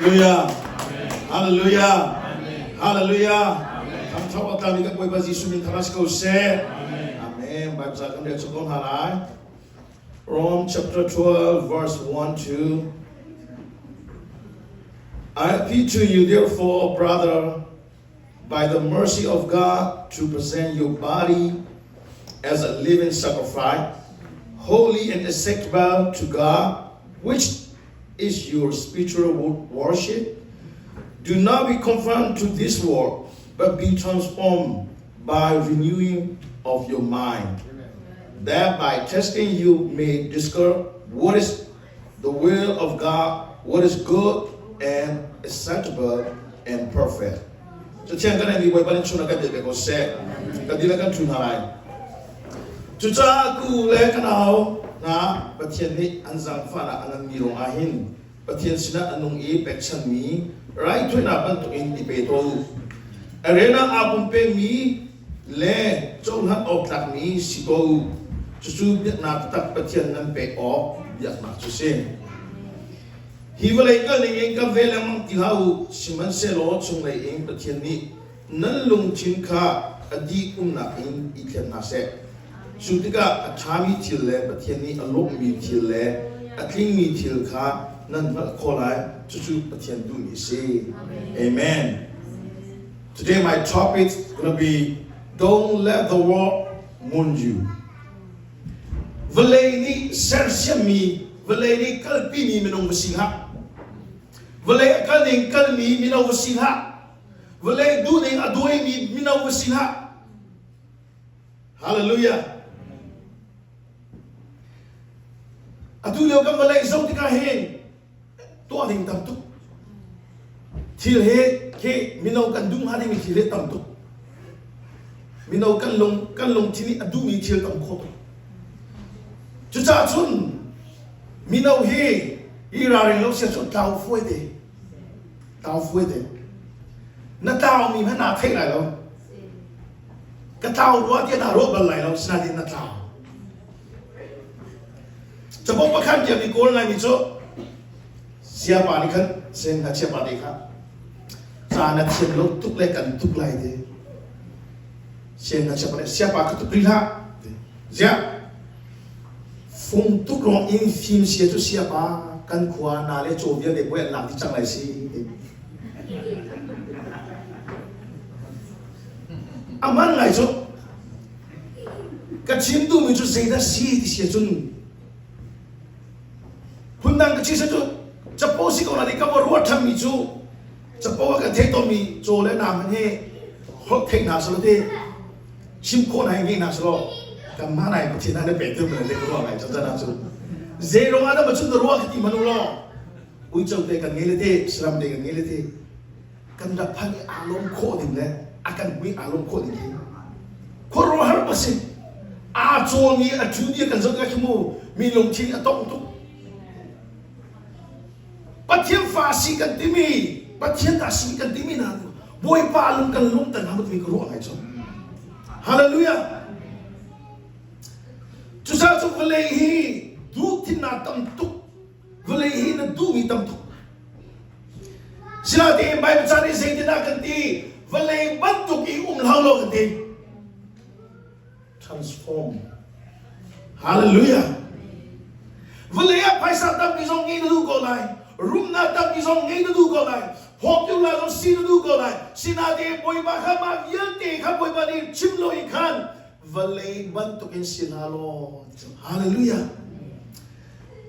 Hallelujah. Hallelujah. Hallelujah. Thangthok a tlami kan Bawipa Jesuh min thang si ko seh. Amen. Bible ca kan rel chung ko hna lai. Rome chapter 12 verse 1 to I appeal to you therefore, brother, by the mercy of God, to present your body as a living sacrifice, holy and acceptable to God, which is your spiritual worship. Do not be conformed to this world, but be transformed by renewing of your mind, that by testing you may discover what is the will of God, what is good and acceptable and perfect. Cathiang kan mi Bawipa nih chun a kan pe ko seh. Kan dila kan thu hna lai. Cucaah ku le ka nau hna Pathian nih an zaangfahnak a nganmi ruangah hin Pathian sinah a nung i pekchanmi raithawinak bantukin i pe tuah u. A rian ah aa pumpekmi le cohlan awk tlakmi si tuah u. Cucu biaknak taktak Pathian nan pek awk biaknak cu si. Hi vawlei kal ning in kan ve lengmang ti hlah u, sihmanhsehlaw chunglei in Pathian nih nan lungthin kha a dih umnak in i thlen hna seh. Cu tikah a ṭhami thil le Pathian nih a lawmhmi thil le a tlingmi thil kha nan hngalh khawh lai. Cucu Pathian duhmi a si. Amen. Today my topic is going to be Don't let the world moon you. Vawlei nih sersiammi, vawlei nih kalpimi minung va si hlah. Vawlei a kal ning kalmi mino va si hlah. Vawlei duhning a duaimi mino va si hlah. Hallelujah. Atu lio kan vawlei zoh tikah hin tuah ding tam tuk. Thil he khi mino kan duh hnga dingmi thil he tam tuk. Mino kan lung kan lungthin nih a duhmi thil tam khawh tuk. Cucaah cun mino hi i ralring lo sia cun tlau fuai te. Tlau fuai te. Na tlaumi hmanh naa theih lai lo. Ka tlau rua tiah naa ruah bal lai lo, sinain na tlau. Capo pakhat tiah mi kawl ngaimi cu siapa nih khan sen ngakchia pa te kha ca na thiam lo tuk le kan tuk lai te sian ngakchia pa nih siapa ka tuk rih hlah ziah fung tuk rong in fim sia cu siapa kan khua na le caw vialte poi an lak dih cang lai si A hman ngai cu. Ka chim duhmi cu zeidah si ti si ahcun phundang ka chim cu capo si ko na ka va ruah thammi cu capo a kan theih tawnmi caw le nam he holh theih hna selaw te chim khawh na ngei hna selaw kanmah nai Pathian na pe tu mana te ka ruah ngai cun chan ahcun zei ruang ah dah ma cun na ruah ka ti manu law uico te kan ngei le te saram te kan ngei le te kan rak phanh i aa lawm khawh ding le a kan hmui aa lawm khawh ding hi khuaruahhar pa si aa cawlmi a ṭhu ni kan zoh tikah khi mu mi lungthin a tong tuk Pathian fa si kan timi Pathian ta si kan timi hna Bawipa lung kan lung tan hna timi ka ruah ngai cu Hallelujah Cucaah cu vawlei hi duh thinnak tam tuk vawlei hi na duhmi tam tuk Sinain Bible ca nih zeitindah kan ti? Vawlei bantuk i um hlah law kan ti. Transform. Hallelujah. Vawlei ah phaisa tampi zong ngei na duh ko lai. Rumnak tampi zong ngei na duh ko lai. Popular zong si na duh ko lai. Sinain Bawipa kha mah vialte kha Bawipa nih chim lo in khan vawlei bantuk in si hna law. Hallelujah.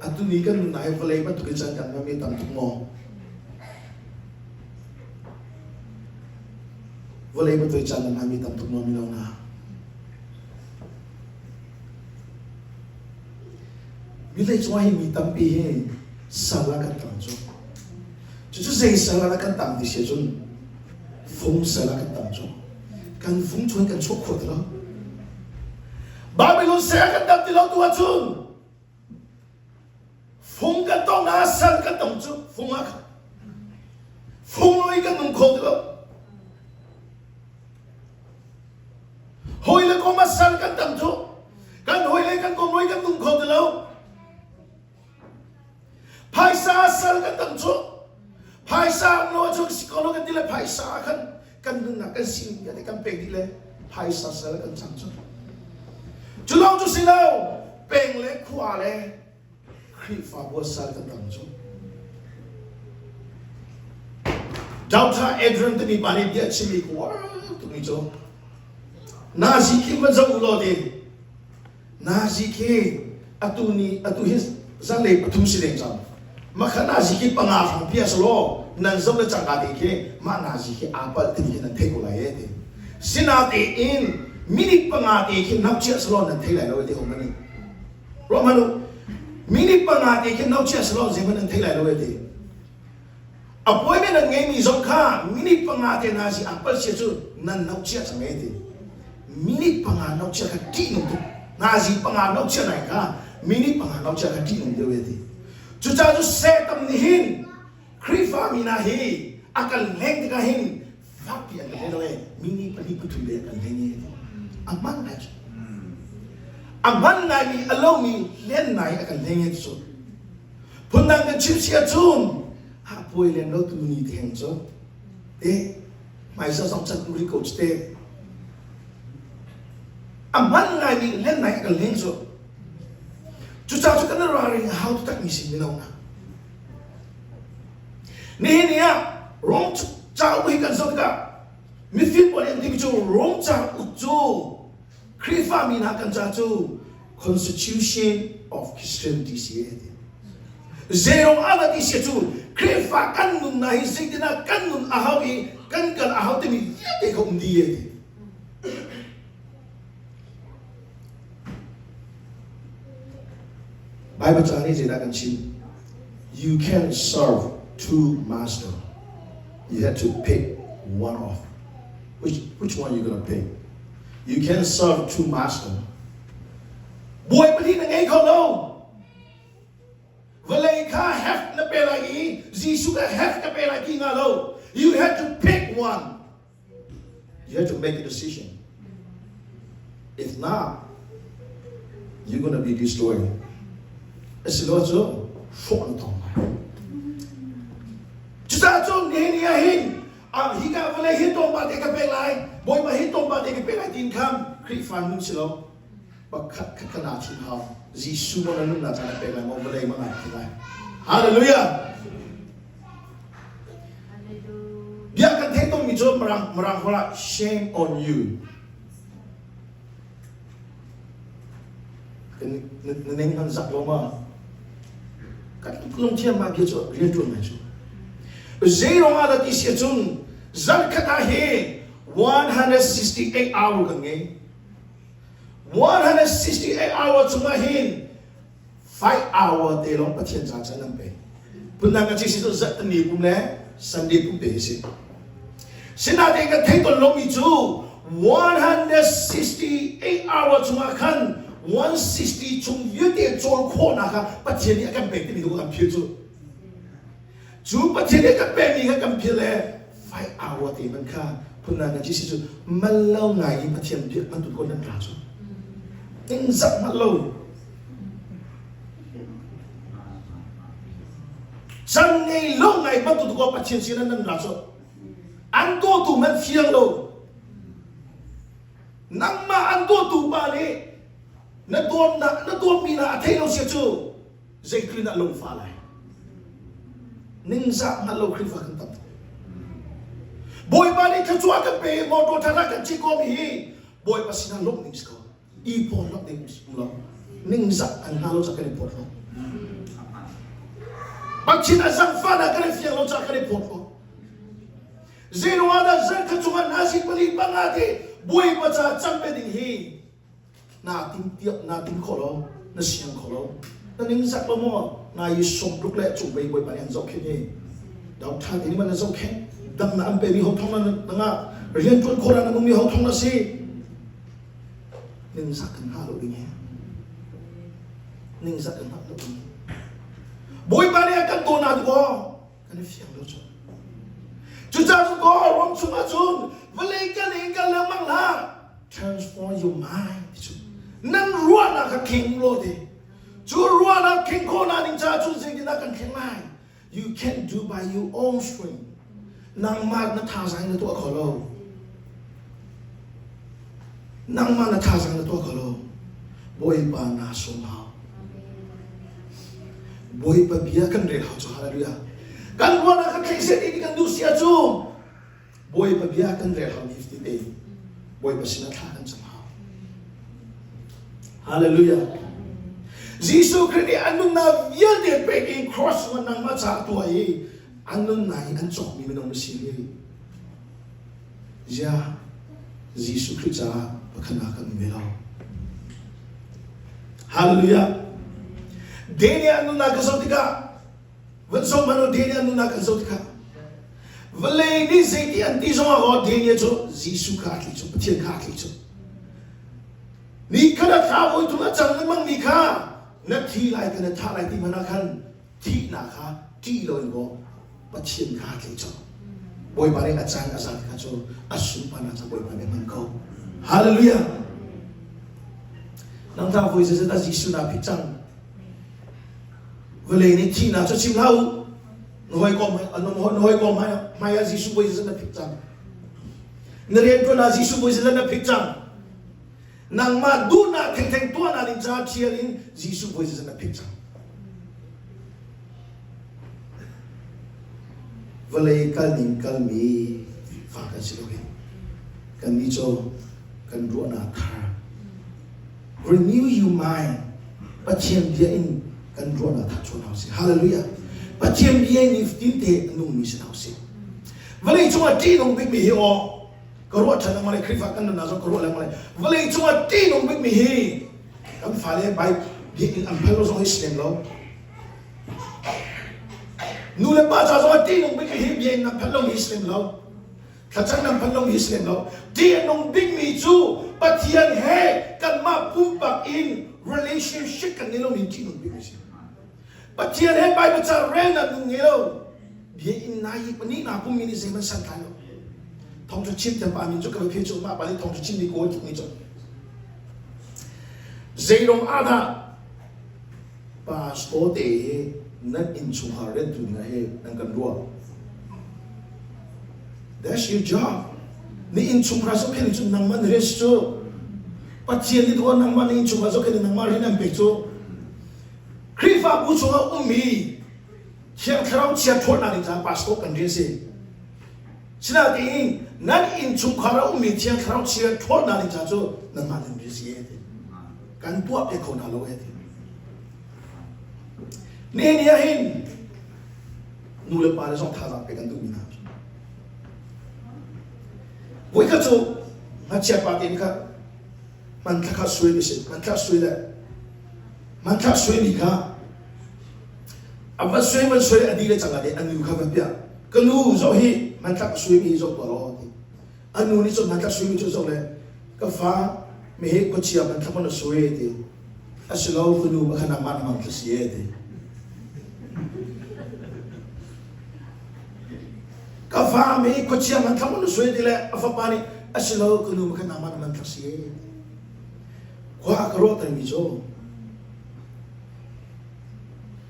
Atu ni kan nunnak hi vawlei bantuk in caan kan hmanmi tam tuk maw? Vawlei bantuk in caan kan hmanmi tam tuk maw mino hna? Milei cungah hi mi tampi hi sal ah kan tang cu. Cucu zei sal ah kan tang ti si cun fung sal ah kan tang cu. Kan fung chuan kan chuak khawh ti lo. Babylon sal kan tang ti lo tu ahcun Fung kan tong na sal kan tong cu fung ah fung loi kan nung kho ti lo. Hawi le kom ah sal kan tam cu kan hawi le kan kom loi kan nung kho ti lo. Phaisa sal kan tam cu. Phaisa um lo ahcun si ko lo kan ti le phaisa khan kan nunnak kan sining vialte kan pek dih le phaisa sal kan cang cu. Cu lawng cu si lo, peng le khua le Khrihfabu sal kan tang cu. Dr. Adrian timi pa nih bia chimmi ka uar tukmi cu Nazi khi van zoh u law ti Nazi khi atu ni atu hi zanlei pathum si deng cang. Makha nazi khi panga hrang pia selaw nan zoh le cangka te khi mah nazi khi aa palh timi khi nan theih ko lai e ti. Sinatein minute panga te khi nau chiah selaw nan thei lai lo e ti hong mani. Ruah hmanh u. Minute panga te khi nau chiah selaw zeihmanh nan thei lai lo e ti. Appointment nan ngeimi zong kha minute panga te na si apal sia cu nan no chia cang e ti. Minute panga no chia kha ṭih nung tuk. Nazi panga no chia nai kha minute panga no chia kha ṭih nung deuh e ti. Cucaah cu Satan nih hin Khrihfa mi hna hi a kan leng tikah hin fakpi an kan leng lo e minute pahnih pathum le a kan leng e ti. A hman ngai cu. A hman ngaimi a lomi hlen nai a kan leng e ti cu. Phundang kan chim si ahcun ha puai lem lo tu ni theng cu te hmaisa zong cat muri ko cu te a hman ngai mi len nai kan leng cu cucaah cu kan ralring a hau taktak mi si mino na nihin ni ah Rom cauk hi kan zoh tikah mifim pawl nih an timi cu Rom cauk cu Khrihfa mi hna kan ca cu Constitution of Christianity si e ti. Zeirong ah dah ti sia cu Khrihfa kan nunnak hi zeitinah kan nun a hau i kan kal a hau timi vialte kha um dih e ti. Bible ca nih zeidah kan chim? You can serve two master. You have to pick one off. Which, which one you gonna pick? You can serve two master. Bawi pahnih na ngei kho lo. Vawlei kha half na pe lai i Jesuh kha half ka pe lai ti nga lo. You have to pick one. You have to make a decision. If not, you're gonna be destroyed. Asilo cu hrawh na tong lai. Cucaah cun nihin ni ah hin hika vawlei hi tlawmpal te ka pek lai bawipa hi tlawmpal te ka pek lai tiin khan Khrihfa nun si lo pakhat khat kha naa thim hau Jesuh maw na nunnak caan na pek lai maw vawlei maw naa thim lai Hallelujah bia kan theih tongmi cu mirang mirang holh ah shame on you Na ning nan zak lo ma? Kan lungthiam ma bia cu rian ṭuan ngai cu. Zei ruang ah dah ti si ahcun zarkhat ah hi 168 hour kan ngei. 168 hour chungah hin 5 hour te lawng Pathian ca chan nan pe. Phundang ka si cu zarhtani pum le Sunday pum te hi si. Sinain kan theih tawn lomi cu 168 hour chungah khan 160 chung vialte cawl khawhnak kha Pathian nih a kan pek timi tu kan phil cu. Cu Pathian nih a kan pekmi kha kan phil le 5 hour te man kha phundang kan si cu mal lo ngai i Pathian biak bantuk ko nan ra cu. Ningzak hngalh lo. Chan ngei lo ngai bantuk ko Pathian sin ah nan ra cu. An dawtu man fiang lo. Nangmah an dawtu pa nih na dawtnak na dawtmi hna a thei lo sia cu zeitlin ah lungfa lai. Ningzah hngal lo Khrihfa kan tam. Bawipa nih thluachuah kan pe motor thar kan cik ko mi hi Bawipa sinah lawmh ding si ko. I porhlawt ding um lo ningzak an hna lo ca kan i porhlawt Pathian a zangfahnak kan i fiang lo ca kan i porhlawt zeiruang ah dah zarkhat chungah nazi pali panga te Bawipa ca cam pe ding hi naa tim tiak naa tim kho lo na siang kho lo na ningzak lo maw na i sawm ruk le cung pei Bawipa nih an zohkhenh hi Doctor te nih man na zohkhenh damnak an pemi ho thong na ngah rian tuan khawh na nungmi ho thong na si Ningzak kan hngal lo ding hi. Ningzak kan hngal lo ding hi. Bawipa nih a kan dawhnak tu kaw kan i fiang lo cu. Cucaah cu kaw ram chungah cun vawlei kan in kan lengmang hlah. Transform your mind ti cu. Nan ruahnak kha khing law ti. Cu ruahnak khing khawhnak ding caah cun zeitindah kan thleng lai? You can't do by your own strength. Nangmah na thazaang na tuah kho lo. Nangmah na thazaang na tuah kho lo. Bawipa naa sawm hau. Bawipa bia kan rel hau cu hallelujah. Kan ruahnak kan thleng set i kan duh si ahcun Bawipa bia kan rel hau ni tete Bawipa sinah thla kan cam hau. Hallelujah. Jesuh Khrih nih an nunnak vialte pek in cross cungah nangmah caah tuah i an nunnak hi an cawkmi minung na si hi. Ziah Jesuh Khrih caah pakhat ah kan um ve lo. Hallelujah. Daniel nunnak ka zoh tikah Van zoh hmanh u Daniel nunnak kan zoh tikah vawlei nih zeiti an ti zongah aw Daniel cu Jesuh kha a tli cu Pathian kha a tli cu ni khat a thla voi thum a cang lengmang mi kha na thi lai ka na thah lai ti hmanh ah khan thihnak kha ṭih loin maw Pathian kha a tli cu Bawipa nih a caan a zat kha cu a sunparnak cu Bawipa nih hman ko Hallelujah nang ta voi zeizat ah Jesuh na phit cang Vawlei nih thihnak cu chim hlah u. Na hawikom na hawikom hmai ah Jesuh bawi zeizat na phit cang. Na rianṭuan ah Jesuh bawi zeizat na phit cang. Nangmah duhnak thengtheng tuahnak ding caah ṭhial in Jesuh bawi zeizat na phit cang. Vawlei kal ning kalmi fa kan si lo hi. Kannih cu kan ruahnak thar Renew your mind. Pathian bia in kan ruahnak thar chuah hna usih. Hallelujah. Pathian bia in nifatin te a nungmi si hna usih. Vawlei cungah ṭihnung bikmi hi aw ka ruah ṭhan lengmang le Khrihfa kan nunnak zong ka ruah lengmang le vawlei cungah ṭihnung bikmi hi kan fale biakinn an phal lo zong hi si lem lo. Nu le pa ca zongah ṭihnung bikmi hi biakinn an phal lo hi si lem lo. Thlacam nan phanh lomi si lem lo. Ṭih a nung bikmi cu Pathian he kanmah pumpak in relationship kan ngei lomi ṭih nung bikmi si. Pathian he Bible ca relnak nun ngei lo. Bia in na yi ni na pummi nih zeihmanh san tlai lo. Thawngṭha chim thiam pa min cu ka va phe cu mah pa nih thawngṭha chimmi kawl tukmi cu. Zeirong ah dah pastor te hi nan innchungkhar riantu hna hi nan kan ruah? That's your job. Ni innchungkhar zohkhenh cu nangmah na rian si cu. Pathian nih tuah nangmah na innchungkhar zohkhenh nangmah rian an pek cu. Khrihfabu chungah ummi Thiang Thlarau chia ṭhawnnak ding caah pastor kan rian si. Sinain nan innchungkhar ah ummi Thiang Thlarau chia ṭhawnnak ding caah cu nangmah nan rian si e ti. Kan tuah piak kho hna lo e ti. Nihin ni ah hin nu le pa le zong thazaang pek an duhmi hna. Voikhat cu ngakchia pa te nih kha hmanthlak kha suai mi si hmanthlak suai le hmanthlak suai mi kha a va suai van suai a di le cang ah a nu kha van piah ka nu zoh hi hmanthlak a suai mi hi zoh tuah law ti a nu nih cun hmanthlak suai mi cu zoh le ka fa mi hi khuachia hmanthlak man a suai ti a si lo ka nu kha nangmah na mang si e ti Ka fa mi khuachia hmanthlak man suai ti le a fapa nih a si lo ka nu kha nangmah na hmanthlak si e. Khua ka ruah mi cu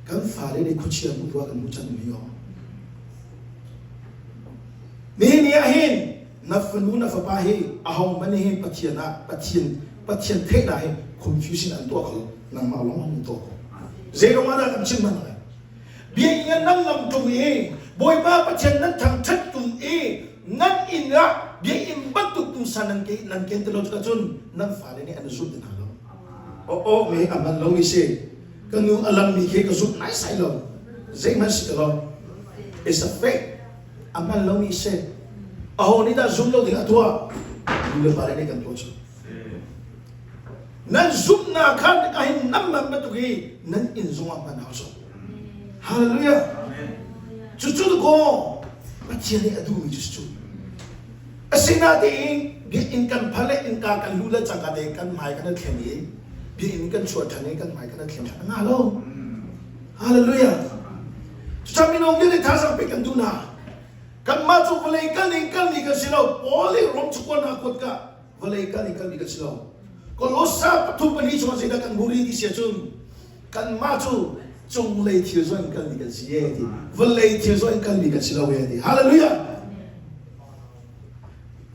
kan fale nih khuachia hmuh rua kan hmuh can mi aw. Nihin ni ah hin na fanu na fapa hi aho man hi Pathian ah Pathian Pathian theihnak hi confusion an tuah kho nangmah lawng an tuah kho. Zei ruang ah dah kan chim man Biakinn nan lam ṭung i Bawipa Pathian nan thangṭhat tung i nan inn ah biakinn bantuk tungsa nan ke nan ken ti lo cun nan fale nih an zumh ti hna lo. Aw aw me a hman lomi si. Ka nu a lammi khi ka zumh naisai lo. Zeihmanh si ti lo. It's a fake. A hman lomi si. Aho nih dah zum lo ding a tuah? Nu le pa nih kan tuah cu. Nan zumhnak kha nika hin nan man bantuk hi nan inn zongah hman hau sawh. Hallelujah. Cucu kaw Pathian nih a duhmi cu cu. Asinain biakinn kan phal le innka kan luh le cangka te kan hmai kan thlen i biakinn kan chuah ṭhan i kan hmai kan thlen ṭhan nga lo. Hallelujah. Cucaah minung vialte thazaang pek kan duh hna. Kanmah cu vawlei kal ning kal ni kan si lo. Paul nih Rom cakuat hna kuat ka vawlei kal i kalmi kan si lo. Kolosa pathum pali chungah zeidah kan hmu rih ti si ahcun kanmah cu Cunglei thil zoh in kalmi kan si e ti. Vawlei thil zoh in kalmi kan si lo e ti. Hallelujah!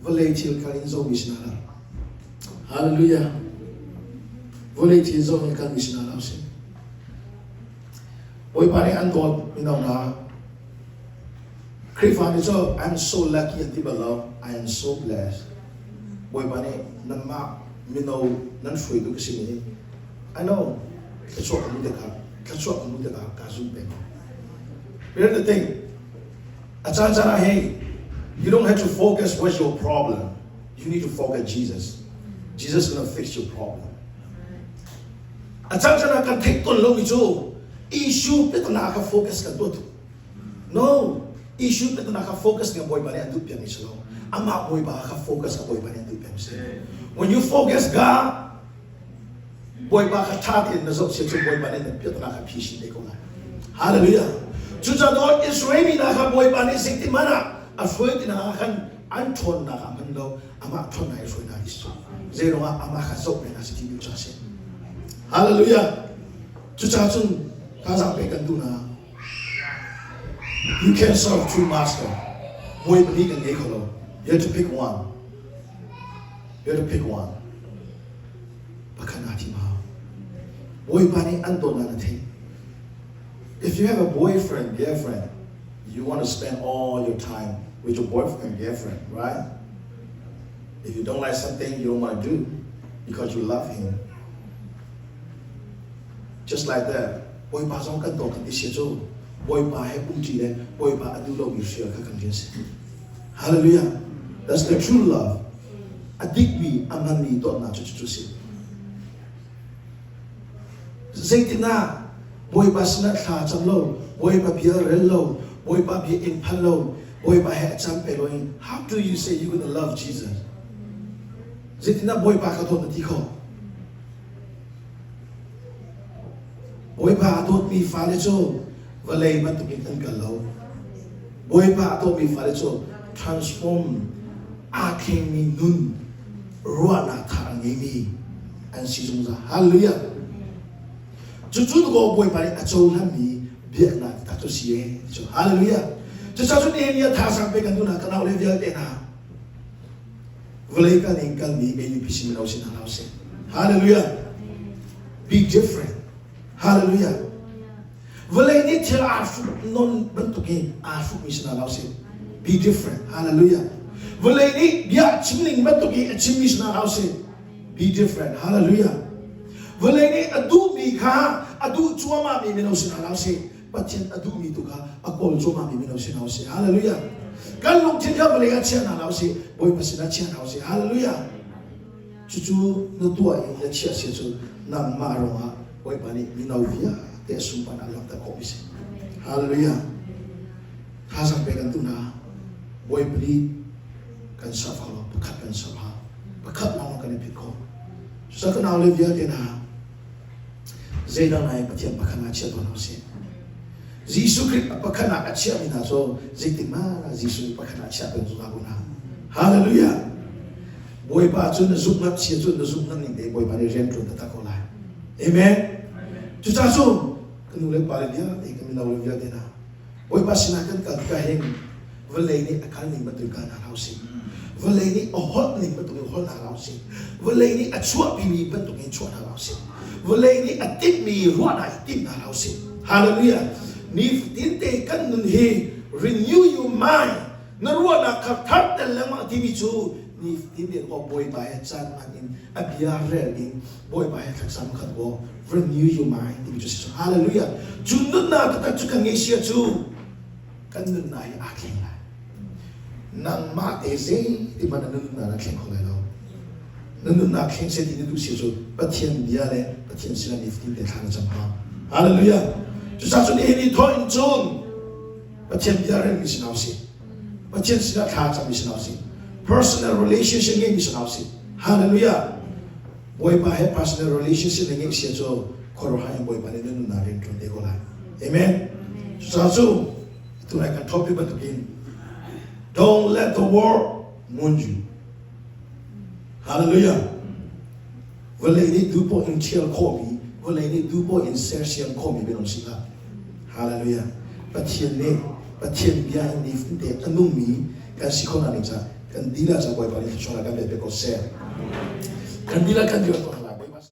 Vawlei thil kal in zohmi si hna lo. Hallelujah! Vawlei thil zoh in kalmi si hna lo si. Bawipa nih an dawt mino hna. Khrihfa nih cu I'm so lucky an ti bal lo. I am so blessed. Bawipa nih nanmah mino nan hruaitu ka si mi I know thluachuah ka hmu tikah thluachuah ka hmu tikah kaa zum peng ko. Here's the thing. A caan caan ah hey, you don't have to focus what's your problem. You need to focus Jesus. Jesus is gonna fix your problem. A caan caan ah kan theih tawn lomi cu issue petana kha focus kan tuah tuk. No, issue petana kha focus nga Bawipa nih an duh piakmi si lo. Amah Bawipa kha focus ka Bawipa nih an duh piakmi si. When you focus God, Bawipa kha ṭha tein na zoh sia cu Bawipa nih nan piatana kha phisin te ko lai. Hallelujah. Cucaah Israel mi hna kha Bawipa nih zeitik hmanh ah a hruai ti hna ah khan an ṭhawnnak ah hman lo amah ṭhawnnak i hruai hna ti si. Zei ruangah amah kha zoh peng a si ti duh ca si. Hallelujah. Cucaah cun thazaang pek kan duh hna. You can serve two master. Bawi pahnih kan ngei kho lo. You have to pick one. You have to pick one. Pakhat naa thim hau. Bawipa nih an dawtnak na theih. If you have a boyfriend, girlfriend, you want to spend all your time with your boyfriend, girlfriend, right? If you don't like something, you don't want to do because you love him. Just like that, Bawipa zong kan dawt kan ti sia cu Bawipa he umṭi le Bawipa a duh lomi hrial kha kan rian si. Hallelujah. That's the true love. A dikmi, a nganmi dawtnak cu cucu si. Zeitinah Bawipa sinah thla cam lo, Bawipa bia rel lo, Bawipa bia in phan lo, Bawipa he a cam pe lo in how do you say you gonna love Jesus? Zeitinah Bawipa ka dawt na ti kho? Bawipa a dawtmi fale cu vawlei bantukin an kal lo. Bawipa a dawtmi fale cu transform aa thlengmi nun ruahnak tha a ngeimi an si zungzal. Hallelujah! Cucu tukaw Bawipa nih a cohlanmi biaknak tak cu si ee. Hallelujah! Cucaah cun nihin ni ah thazaang pe kan duh hna ka nau le vialte hna. Vawlei kal in kalmi AUPC mino si hna hlah usih. Hallelujah! Be different. Hallelujah! Vawlei nih thil aa hruk non bantuk in aa hrukmi si hna hlah usih. Be different. Hallelujah! Vawlei nih bia a chim ning bantuk in a chimmi si hna hlah usih. Be different. Hallelujah! Vawlei nih a duhmi kha a duh cuahmahmi mino si hna hlah usih. Pathian a duhmi tu kha a kawl cuahmahmi mino si hna usih. Hallelujah! Kan lungthin kha vawlei ah chia hna hlah usih. Bawipa sinah chia hna usih. Hallelujah! Cucu na tuah i na chiah si cu nangmah ruangah Bawipa nih mino vialte a sunparnak langhter khawhmi si. Hallelujah! Thazaang pe kan tu hna. Bawipa nih kan serve kho lo. Pakhat kan serve hau. Pakhat lawng kan i phit khawh. Cucaah ka nau le vialte hna, zeidang nai Pathian pakhat ah chia tawn usih. Jesuh Khrih pakhat ah a chiahmi hna cu zeitik hmanh ah Jesuh nih pakhat ah chia peng zungzal ko hna. Hallelujah! Bawipa cu na zumh ngam sia cu na zumh ngam ning te Bawipa nih rian ṭuan taktak ko lai. Amen. Cucaah cu ka nu le pa le vialte ka mino le vialte hna Bawipa sinah kan kal tikah hin vawlei nih a kal ning bantuk kal hna hlah usih. Vawlei nih a holh ning bantuk in holh hna hlah usih. Vawlei nih a chuahpimi bantuk in chuah hna hlah usih. Vawlei nih a timhmi ruahnak i timh hna hlah usih. Hallelujah. Nifatin te kan nun hi renew your mind na ruahnak kha thar lengmang timi cu nifatin te ko Bawipa he caan hman in a bia rel in Bawipa he thlacam khat ko renew your mind timi cu si hallelujah cu nunnak taktak cu kan ngei sia cu kan nunnak hi aa thleng lai nangmah te zei ti man na nunnak na thleng kho lai lo na nunnak thleng se ti na duh sia cu Pathian bia le Pathian sinah nifatin te thla na cam hau hallelujah cucaah cun nihin ni thawh in cun Pathian bia relmi si hna usih Pathian sinah thla cammi si hna usih personal relationship ngeimi si hna usih hallelujah Bawipa he personal relationship na ngeih sia cu khuaruahhar in Bawipa nih na nunnak rian ṭuan te ko lai. Amen. Cucaah cu tunai kan topic bantukin don't let the world moon you. Hallelujah. Vawlei nih duhpoh in ṭhial khawhmi, vawlei nih duhpoh in sersiam khawhmi minung si hlah. Hallelujah. Pathian nih Pathian bia in nifatinte a nungmi kan si khawhnak ding caah kan dilah ca Bawipa nih thluachuah kan pe ko seh. Kan dilah kan dir ko.